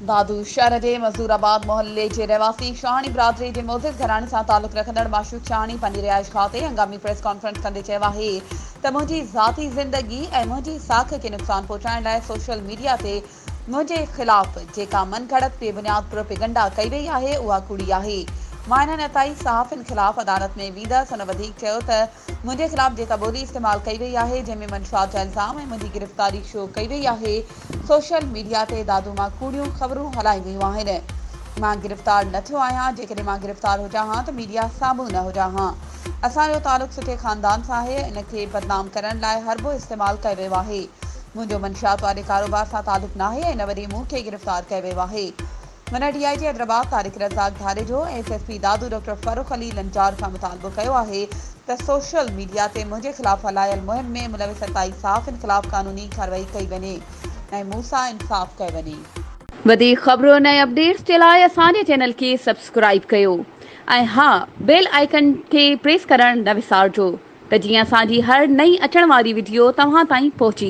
دادو شهر جي مزدور آباد محلي جي رهواسي شاهاڻي برادري جي معزز گهراڻي سان تعلق رکندڙ معشوق شاهاڻي پنهنجي رهائشگاهه تي هنگامي پريس ڪانفرنس ڪندي چيو آهي ته منهنجي ذاتي زندگي ۽ منهنجي ساک کي نقصان پهچائڻ لاء سوشل ميڊيا تي منهنجي خلاف جيڪا من گهڙت بي بنياد پروپيگنڊا ڪئي وئي آهي اها ڪوڙي آهي مان انهن عطائي صحافين خلاف عدالت ۾ ويندس هن وڌيڪ چيو ته منهنجي خلاف جيڪا ٻولي استعمال ڪئي وئي آهي جنهن ۾ منشوات جا الزام ۽ منهنجي گرفتاري شو ڪئي وئي آهي، سوشل ميڊيا تي دادو مان ڪوڙيون خبرون هلايون ويون آهن، مان گرفتار نه ٿيو آهيان، جيڪڏهن مان گرفتار هجان ها ته ميڊيا سامهون نه هجان ها، اسان جو تعلق سٺي خاندان سان آهي، ان کي بدنام ڪرڻ لاء حربو استعمال ڪيو ويو آهي، منهنجو منشيات واري ڪاروبار سان تعلق ناهي ۽ نه وري مون کي گرفتار ڪيو ويو آهي. هن D I G Hyderabad Tariq Razzaq Dharejo ۽ S S P Dadu doctor Farrukh Ali Lanjar کان مطالبو ڪيو آهي ته سوشل ميڊيا تي منهنجي خلاف هلايل مهم ۾ ملوث عطائي صحافين خلاف قانوني ڪارروائي ڪئي وڃي ۽ مون سان انصاف ڪيو وڃي. وڌيڪ خبرن ۽ اپڊيٽس جي لاء اسان جي چينل کي سبسڪرائيب ڪيو ۽ ها بيل آئيڪن کي پريس ڪرڻ نه وسارجو ته جيئن اسان جي هر نئين اچڻ واري وڊيو توهان تائين پهچي.